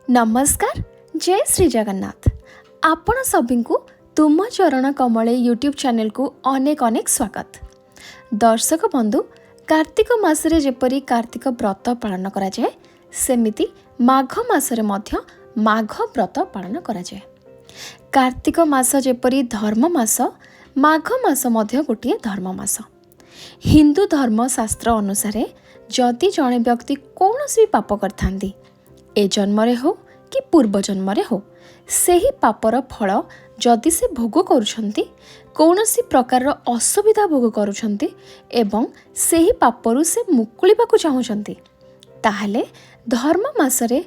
ନମସ୍କାର, ଜୟ ଶ୍ରୀ ଜଗନ୍ନାଥ। ଆପଣ ସଭିଙ୍କୁ ତୁମ ଚରଣ କମଳେ ୟୁଟ୍ୟୁବ୍ ଚ୍ୟାନେଲକୁ ଅନେକ ଅନେକ ସ୍ୱାଗତ। ଦର୍ଶକ ବନ୍ଧୁ, କାର୍ତ୍ତିକ ମାସରେ ଯେପରି କାର୍ତ୍ତିକ ବ୍ରତ ପାଳନ କରାଯାଏ, ସେମିତି ମାଘ ମାସରେ ମଧ୍ୟ ମାଘ ବ୍ରତ ପାଳନ କରାଯାଏ। କାର୍ତ୍ତିକ ମାସ ଯେପରି ଧର୍ମ ମାସ, ମାଘ ମାସ ମଧ୍ୟ ଗୋଟିଏ ଧର୍ମ ମାସ। ହିନ୍ଦୁ ଧର୍ମଶାସ୍ତ୍ର ଅନୁସାରେ ଯଦି ଜଣେ ବ୍ୟକ୍ତି କୌଣସି ବି ପାପ କରିଥାନ୍ତି, ଏ ଜନ୍ମରେ ହେଉ କି ପୂର୍ବ ଜନ୍ମରେ ହେଉ, ସେହି ପାପର ଫଳ ଯଦି ସେ ଭୋଗ କରୁଛନ୍ତି, କୌଣସି ପ୍ରକାରର ଅସୁବିଧା ଭୋଗ କରୁଛନ୍ତି ଏବଂ ସେହି ପାପରୁ ସେ ମୁକୁଳିବାକୁ ଚାହୁଁଛନ୍ତି, ତାହେଲେ ଧର୍ମ ମାସରେ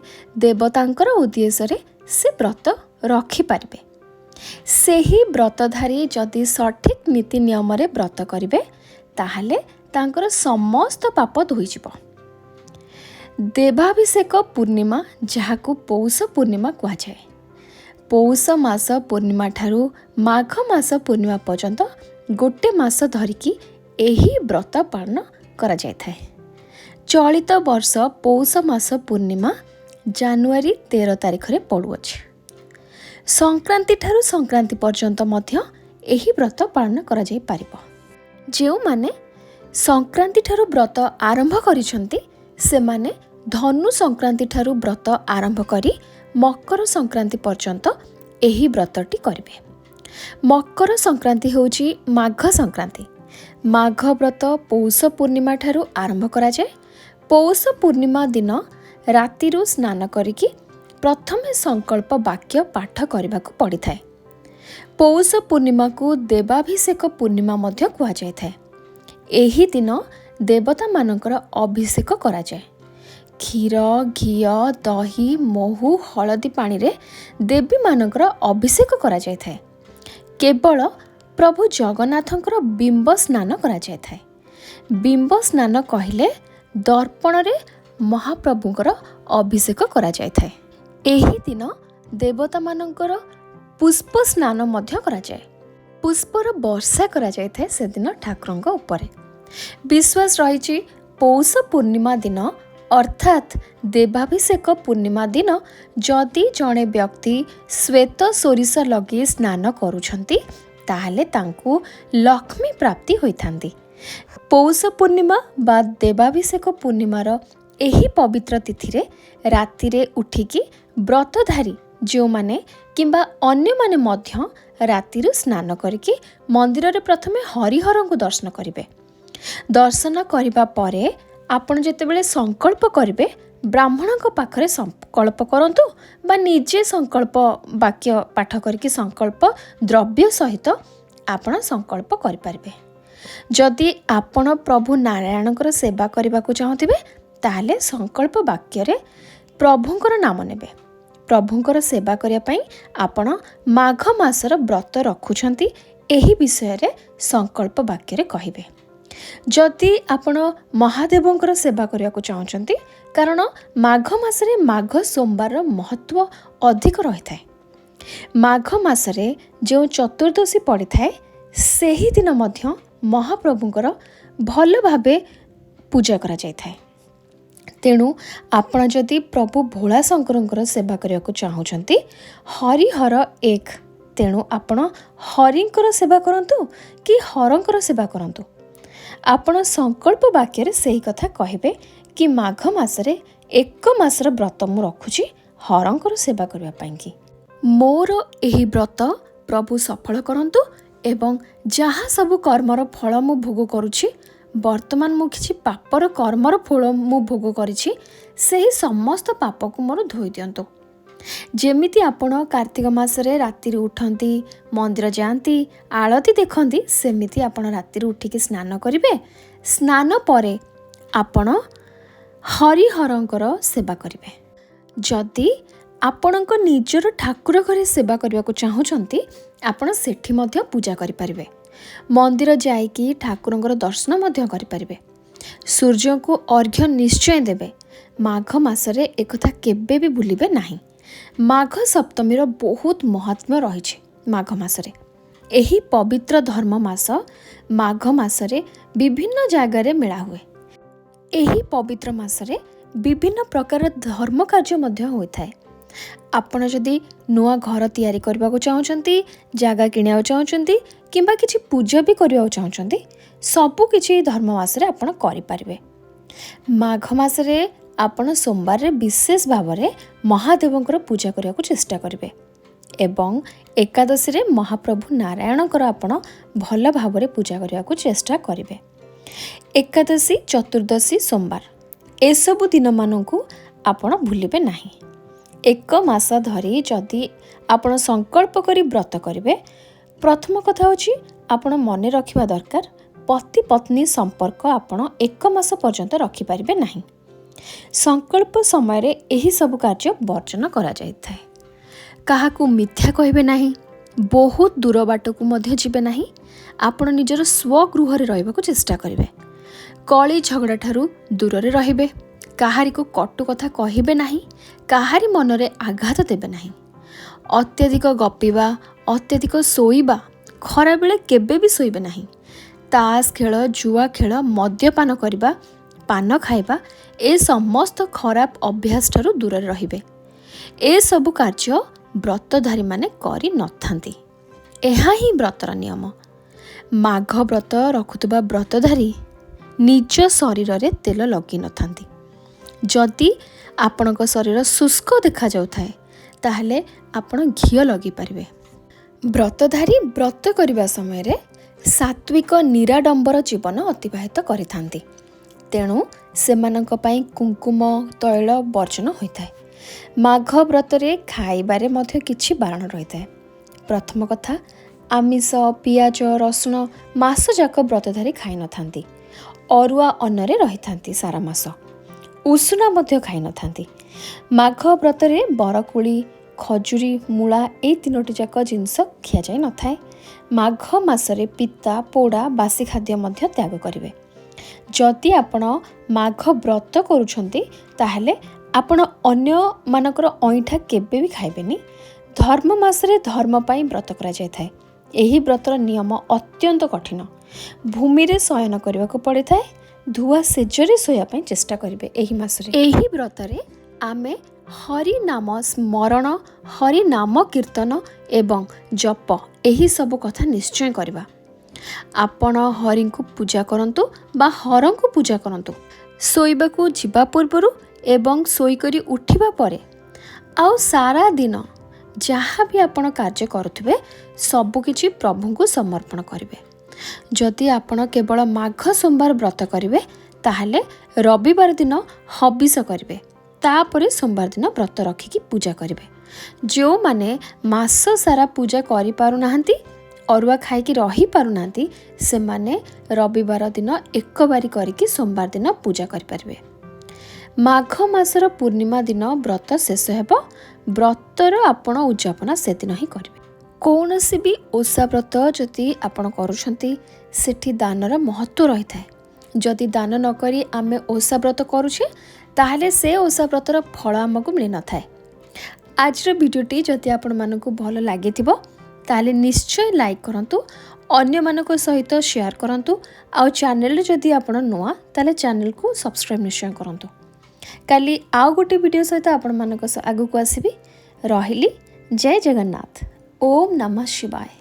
ଦେବତାଙ୍କର ଉଦ୍ଦେଶ୍ୟରେ ସେ ବ୍ରତ ରଖିପାରିବେ। ସେହି ବ୍ରତଧାରୀ ଯଦି ସଠିକ୍ ନୀତି ନିୟମରେ ବ୍ରତ କରିବେ, ତାହେଲେ ତାଙ୍କର ସମସ୍ତ ପାପ ଧୋଇଯିବ। ଦେବାଭିଷେକ ପୂର୍ଣ୍ଣିମା, ଯାହାକୁ ପୌଷ ପୂର୍ଣ୍ଣିମା କୁହାଯାଏ, ପୌଷ ମାସ ପୂର୍ଣ୍ଣିମା ଠାରୁ ମାଘ ମାସ ପୂର୍ଣ୍ଣିମା ପର୍ଯ୍ୟନ୍ତ ଗୋଟେ ମାସ ଧରିକି ଏହି ବ୍ରତ ପାଳନ କରାଯାଇଥାଏ। ଚଳିତ ବର୍ଷ ପୌଷ ମାସ ପୂର୍ଣ୍ଣିମା ଜାନୁଆରୀ 13 ତାରିଖରେ ପଡ଼ୁଅଛି। ସଂକ୍ରାନ୍ତି ଠାରୁ ସଂକ୍ରାନ୍ତି ପର୍ଯ୍ୟନ୍ତ ମଧ୍ୟ ଏହି ବ୍ରତ ପାଳନ କରାଯାଇପାରିବ। ଯେଉଁମାନେ ସଂକ୍ରାନ୍ତି ଠାରୁ ବ୍ରତ ଆରମ୍ଭ କରିଛନ୍ତି, ସେମାନେ ଧନୁ ସଂକ୍ରାନ୍ତି ଠାରୁ ବ୍ରତ ଆରମ୍ଭ କରି ମକର ସଂକ୍ରାନ୍ତି ପର୍ଯ୍ୟନ୍ତ ଏହି ବ୍ରତଟି କରିବେ। ମକର ସଂକ୍ରାନ୍ତି ହେଉଛି ମାଘ ସଂକ୍ରାନ୍ତି। ମାଘ ବ୍ରତ ପୌଷ ପୂର୍ଣ୍ଣିମା ଠାରୁ ଆରମ୍ଭ କରାଯାଏ। ପୌଷ ପୂର୍ଣ୍ଣିମା ଦିନ ରାତିରୁ ସ୍ନାନ କରିକି ପ୍ରଥମେ ସଂକଳ୍ପ ବାକ୍ୟ ପାଠ କରିବାକୁ ପଡ଼ିଥାଏ। ପୌଷ ପୂର୍ଣ୍ଣିମାକୁ ଦେବାଭିଷେକ ପୂର୍ଣ୍ଣିମା ମଧ୍ୟ କୁହାଯାଇଥାଏ। ଏହି ଦିନ ଦେବତାମାନଙ୍କର ଅଭିଷେକ କରାଯାଏ। କ୍ଷୀର, ଘିଅ, ଦହି, ମହୁ, ହଳଦୀ ପାଣିରେ ଦେବୀମାନଙ୍କର ଅଭିଷେକ କରାଯାଇଥାଏ। କେବଳ ପ୍ରଭୁ ଜଗନ୍ନାଥଙ୍କର ବିମ୍ବ ସ୍ନାନ କରାଯାଇଥାଏ। ବିମ୍ବ ସ୍ନାନ କହିଲେ ଦର୍ପଣରେ ମହାପ୍ରଭୁଙ୍କର ଅଭିଷେକ କରାଯାଇଥାଏ। ଏହି ଦିନ ଦେବତାମାନଙ୍କର ପୁଷ୍ପ ସ୍ନାନ ମଧ୍ୟ କରାଯାଏ। ପୁଷ୍ପର ବର୍ଷା କରାଯାଇଥାଏ ସେଦିନ ଠାକୁରଙ୍କ ଉପରେ। ବିଶ୍ୱାସ ରହିଛି, ପୌଷ ପୂର୍ଣ୍ଣିମା ଦିନ ଅର୍ଥାତ୍ ଦେବାଭିଷେକ ପୂର୍ଣ୍ଣିମା ଦିନ ଯଦି ଜଣେ ବ୍ୟକ୍ତି ଶ୍ୱେତ ସୋରିଷ ଲଗେଇ ସ୍ନାନ କରୁଛନ୍ତି, ତାହେଲେ ତାଙ୍କୁ ଲକ୍ଷ୍ମୀ ପ୍ରାପ୍ତି ହୋଇଥାନ୍ତି। ପୌଷ ପୂର୍ଣ୍ଣିମା ବା ଦେବାଭିଷେକ ପୂର୍ଣ୍ଣିମାର ଏହି ପବିତ୍ର ତିଥିରେ ରାତିରେ ଉଠିକି ବ୍ରତଧାରୀ ଯେଉଁମାନେ କିମ୍ବା ଅନ୍ୟମାନେ ମଧ୍ୟ ରାତିରୁ ସ୍ନାନ କରିକି ମନ୍ଦିରରେ ପ୍ରଥମେ ହରିହରଙ୍କୁ ଦର୍ଶନ କରିବେ। ଦର୍ଶନ କରିବା ପରେ ଆପଣ ଯେତେବେଳେ ସଂକଳ୍ପ କରିବେ, ବ୍ରାହ୍ମଣଙ୍କ ପାଖରେ ସଂକଳ୍ପ କରନ୍ତୁ ବା ନିଜେ ସଂକଳ୍ପ ବାକ୍ୟ ପାଠ କରିକି ସଂକଳ୍ପ ଦ୍ରବ୍ୟ ସହିତ ଆପଣ ସଂକଳ୍ପ କରିପାରିବେ। ଯଦି ଆପଣ ପ୍ରଭୁ ନାରାୟଣଙ୍କର ସେବା କରିବାକୁ ଚାହୁଁଥିବେ, ତାହେଲେ ସଂକଳ୍ପ ବାକ୍ୟରେ ପ୍ରଭୁଙ୍କର ନାମ ନେବେ। ପ୍ରଭୁଙ୍କର ସେବା କରିବା ପାଇଁ ଆପଣ ମାଘ ମାସର ବ୍ରତ ରଖୁଛନ୍ତି, ଏହି ବିଷୟରେ ସଂକଳ୍ପ ବାକ୍ୟରେ କହିବେ। ଯଦି ଆପଣ ମହାଦେବଙ୍କର ସେବା କରିବାକୁ ଚାହୁଁଛନ୍ତି, କାରଣ ମାଘ ମାସରେ ମାଘ ସୋମବାରର ମହତ୍ତ୍ୱ ଅଧିକ ରହିଥାଏ, ମାଘ ମାସରେ ଯେଉଁ ଚତୁର୍ଦ୍ଦଶୀ ପଡ଼ିଥାଏ, ସେହିଦିନ ମଧ୍ୟ ମହାପ୍ରଭୁଙ୍କର ଭଲ ଭାବେ ପୂଜା କରାଯାଇଥାଏ। ତେଣୁ ଆପଣ ଯଦି ପ୍ରଭୁ ଭୋଳା ଶଙ୍କରଙ୍କର ସେବା କରିବାକୁ ଚାହୁଁଛନ୍ତି, ହରିହର ଏକ, ତେଣୁ ଆପଣ ହରିଙ୍କର ସେବା କରନ୍ତୁ କି ହରଙ୍କର ସେବା କରନ୍ତୁ, ଆପଣ ସଂକଳ୍ପ ବାକ୍ୟରେ ସେହି କଥା କହିବେ କି ମାଘ ମାସରେ ଏକ ମାସର ବ୍ରତ ମୁଁ ରଖୁଛି ହରଙ୍କର ସେବା କରିବା ପାଇଁକି। ମୋର ଏହି ବ୍ରତ ପ୍ରଭୁ ସଫଳ କରନ୍ତୁ ଏବଂ ଯାହା ସବୁ କର୍ମର ଫଳ ମୁଁ ଭୋଗ କରୁଛି, ବର୍ତ୍ତମାନ ମୁଁ କିଛି ପାପର କର୍ମର ଫଳ ମୁଁ ଭୋଗ କରିଛି, ସେହି ସମସ୍ତ ପାପକୁ ମୋର ଧୋଇ ଦିଅନ୍ତୁ। ଯେମିତି ଆପଣ କାର୍ତ୍ତିକ ମାସରେ ରାତିରୁ ଉଠନ୍ତି, ମନ୍ଦିର ଯାଆନ୍ତି, ଆଳତି ଦେଖନ୍ତି, ସେମିତି ଆପଣ ରାତିରୁ ଉଠିକି ସ୍ନାନ କରିବେ। ସ୍ନାନ ପରେ ଆପଣ ହରିହରଙ୍କର ସେବା କରିବେ। ଯଦି ଆପଣଙ୍କ ନିଜର ଠାକୁର ଘରେ ସେବା କରିବାକୁ ଚାହୁଁଛନ୍ତି, ଆପଣ ସେଠି ମଧ୍ୟ ପୂଜା କରିପାରିବେ। ମନ୍ଦିର ଯାଇକି ଠାକୁରଙ୍କର ଦର୍ଶନ ମଧ୍ୟ କରିପାରିବେ। ସୂର୍ଯ୍ୟଙ୍କୁ ଅର୍ଘ୍ୟ ନିଶ୍ଚୟ ଦେବେ। ମାଘ ମାସରେ ଏକଥା କେବେ ବି ଭୁଲିବେ ନାହିଁ। ମାଘ ସପ୍ତମୀର ବହୁତ ମହାତ୍ମ୍ୟ ରହିଛି। ମାଘ ମାସରେ ଏହି ପବିତ୍ର ଧର୍ମ ମାସ ମାଘ ମାସରେ ବିଭିନ୍ନ ଜାଗାରେ ମେଳା ହୁଏ। ଏହି ପବିତ୍ର ମାସରେ ବିଭିନ୍ନ ପ୍ରକାର ଧର୍ମ କାର୍ଯ୍ୟ ମଧ୍ୟ ହୋଇଥାଏ। ଆପଣ ଯଦି ନୂଆ ଘର ତିଆରି କରିବାକୁ ଚାହୁଁଛନ୍ତି, ଜାଗା କିଣିବାକୁ ଚାହୁଁଛନ୍ତି କିମ୍ବା କିଛି ପୂଜା ବି କରିବାକୁ ଚାହୁଁଛନ୍ତି, ସବୁକିଛି ଏହି ଧର୍ମ ମାସରେ ଆପଣ କରିପାରିବେ। ମାଘ ମାସରେ ଆପଣ ସୋମବାରରେ ବିଶେଷ ଭାବରେ ମହାଦେବଙ୍କର ପୂଜା କରିବାକୁ ଚେଷ୍ଟା କରିବେ ଏବଂ ଏକାଦଶୀରେ ମହାପ୍ରଭୁ ନାରାୟଣଙ୍କର ଆପଣ ଭଲ ଭାବରେ ପୂଜା କରିବାକୁ ଚେଷ୍ଟା କରିବେ। ଏକାଦଶୀ, ଚତୁର୍ଦ୍ଦଶୀ, ସୋମବାର ଏସବୁ ଦିନମାନଙ୍କୁ ଆପଣ ଭୁଲିବେ ନାହିଁ। ଏକ ମାସ ଧରି ଯଦି ଆପଣ ସଂକଳ୍ପ କରି ବ୍ରତ କରିବେ, ପ୍ରଥମ କଥା ହେଉଛି ଆପଣ ମନେ ରଖିବା ଦରକାର, ପତି ପତ୍ନୀ ସମ୍ପର୍କ ଆପଣ ଏକ ମାସ ପର୍ଯ୍ୟନ୍ତ ରଖିପାରିବେ ନାହିଁ। ସଂକଳ୍ପ ସମୟରେ ଏହିସବୁ କାର୍ଯ୍ୟ ବର୍ଜନ କରାଯାଇଥାଏ। କାହାକୁ ମିଥ୍ୟା କହିବେ ନାହିଁ, ବହୁତ ଦୂର ବାଟକୁ ମଧ୍ୟ ଯିବେ ନାହିଁ। ଆପଣ ନିଜର ସ୍ୱଗୃହରେ ରହିବାକୁ ଚେଷ୍ଟା କରିବେ। କଳି ଝଗଡ଼ା ଠାରୁ ଦୂରରେ ରହିବେ। କାହାରିକୁ କଟୁ କଥା କହିବେ ନାହିଁ, କାହାରି ମନରେ ଆଘାତ ଦେବେ ନାହିଁ। ଅତ୍ୟଧିକ ଗପିବା, ଅତ୍ୟଧିକ ଶୋଇବା, ଖରାବେଳେ କେବେ ବି ଶୋଇବେ ନାହିଁ। ତାସ ଖେଳ, ଜୁଆ ଖେଳ, ମଦ୍ୟପାନ କରିବା, ପାନ ଖାଇବା, ଏ ସମସ୍ତ ଖରାପ ଅଭ୍ୟାସ ଠାରୁ ଦୂରରେ ରହିବେ। ଏସବୁ କାର୍ଯ୍ୟ ବ୍ରତଧାରୀମାନେ କରିନଥାନ୍ତି। ଏହା ହିଁ ବ୍ରତର ନିୟମ। ମାଘ ବ୍ରତ ରଖୁଥିବା ବ୍ରତଧାରୀ ନିଜ ଶରୀରରେ ତେଲ ଲଗେଇନଥାନ୍ତି। ଯଦି ଆପଣଙ୍କ ଶରୀର ଶୁଷ୍କ ଦେଖାଯାଉଥାଏ, ତାହେଲେ ଆପଣ ଘିଅ ଲଗେଇ ପାରିବେ। ବ୍ରତଧାରୀ ବ୍ରତ କରିବା ସମୟରେ ସାତ୍ୱିକ ନିରାଡମ୍ବର ଜୀବନ ଅତିବାହିତ କରିଥାନ୍ତି, ତେଣୁ ସେମାନଙ୍କ ପାଇଁ କୁଙ୍କୁମ ତୈଳ ବର୍ଜନ ହୋଇଥାଏ। ମାଘ ବ୍ରତରେ ଖାଇବାରେ ମଧ୍ୟ କିଛି ବାରଣ ରହିଥାଏ। ପ୍ରଥମ କଥା, ଆମିଷ, ପିଆଜ, ରସୁଣ ମାସ ଯାକ ବ୍ରତଧାରୀ ଖାଇନଥାନ୍ତି। ଅରୁଆ ଅନ୍ନରେ ରହିଥାନ୍ତି ସାରା ମାସ। ଉଷୁନା ମଧ୍ୟ ଖାଇନଥାନ୍ତି। ମାଘ ବ୍ରତରେ ବରକୋଳି, ଖଜୁରୀ, ମୂଳା ଏଇ ତିନୋଟି ଯାକ ଜିନିଷ ଖିଆଯାଇ ନଥାଏ। ମାଘ ମାସରେ ପିତା, ପୋଡ଼ା, ବାସି ଖାଦ୍ୟ ମଧ୍ୟ ତ୍ୟାଗ କରିବେ। ଯଦି ଆପଣ ମାଘ ବ୍ରତ କରୁଛନ୍ତି, ତାହେଲେ ଆପଣ ଅନ୍ୟମାନଙ୍କର ଅଇଁଠା କେବେ ବି ଖାଇବେନି। ଧର୍ମ ମାସରେ ଧର୍ମ ପାଇଁ ବ୍ରତ କରାଯାଇଥାଏ। ଏହି ବ୍ରତର ନିୟମ ଅତ୍ୟନ୍ତ କଠିନ। ଭୂମିରେ ଶୟନ କରିବାକୁ ପଡ଼ିଥାଏ। ଧୁଆ ଶେଯରେ ଶୋଇବା ପାଇଁ ଚେଷ୍ଟା କରିବେ ଏହି ମାସରେ। ଏହି ବ୍ରତରେ ଆମେ ହରି ନାମ ସ୍ମରଣ, ହରି ନାମ କୀର୍ତ୍ତନ ଏବଂ ଜପ ଏହିସବୁ କଥା ନିଶ୍ଚୟ କରିବା। ଆପଣ ହରିଙ୍କୁ ପୂଜା କରନ୍ତୁ ବା ହରଙ୍କୁ ପୂଜା କରନ୍ତୁ। ଶୋଇବାକୁ ଯିବା ପୂର୍ବରୁ ଏବଂ ଶୋଇକରି ଉଠିବା ପରେ ଆଉ ସାରା ଦିନ ଯାହା ବି ଆପଣ କାର୍ଯ୍ୟ କରୁଥିବେ, ସବୁକିଛି ପ୍ରଭୁଙ୍କୁ ସମର୍ପଣ କରିବେ। ଯଦି ଆପଣ କେବଳ ମାଘ ସୋମବାର ବ୍ରତ କରିବେ, ତାହେଲେ ରବିବାର ଦିନ ହବିଷ କରିବେ, ତାପରେ ସୋମବାର ଦିନ ବ୍ରତ ରଖିକି ପୂଜା କରିବେ। ଯେଉଁମାନେ ମାସ ସାରା ପୂଜା କରିପାରୁନାହାନ୍ତି, ଅରୁଆ ଖାଇକି ରହିପାରୁନାହାନ୍ତି, ସେମାନେ ରବିବାର ଦିନ ଏକବାରି କରିକି ସୋମବାର ଦିନ ପୂଜା କରିପାରିବେ। ମାଘ ମାସର ପୂର୍ଣ୍ଣିମା ଦିନ ବ୍ରତ ଶେଷ ହେବ। ବ୍ରତର ଆପଣ ଉଦଯାପନା ସେଦିନ ହିଁ କରିବେ। କୌଣସି ବି ଓଷା ବ୍ରତ ଯଦି ଆପଣ କରୁଛନ୍ତି, ସେଠି ଦାନର ମହତ୍ତ୍ୱ ରହିଥାଏ। ଯଦି ଦାନ ନ କରି ଆମେ ଓଷା ବ୍ରତ କରୁଛେ, ତାହେଲେ ସେ ଓଷା ବ୍ରତର ଫଳ ଆମକୁ ମିଳିନଥାଏ। ଆଜିର ଭିଡ଼ିଓଟି ଯଦି ଆପଣମାନଙ୍କୁ ଭଲ ଲାଗିଥିବ, ତାହେଲେ ନିଶ୍ଚୟ ଲାଇକ୍ କରନ୍ତୁ, ଅନ୍ୟମାନଙ୍କ ସହିତ ସେୟାର କରନ୍ତୁ, ଆଉ ଚ୍ୟାନେଲରେ ଯଦି ଆପଣ ନୂଆ, ତାହେଲେ ଚ୍ୟାନେଲକୁ ସବସ୍କ୍ରାଇବ୍ ନିଶ୍ଚୟ କରନ୍ତୁ। କାଲି ଆଉ ଗୋଟେ ଭିଡ଼ିଓ ସହିତ ଆପଣମାନଙ୍କ ଆଗକୁ ଆସିବି। ରହିଲି, ଜୟ ଜଗନ୍ନାଥ, ଓମ୍ ନମଃ ଶିବାୟ।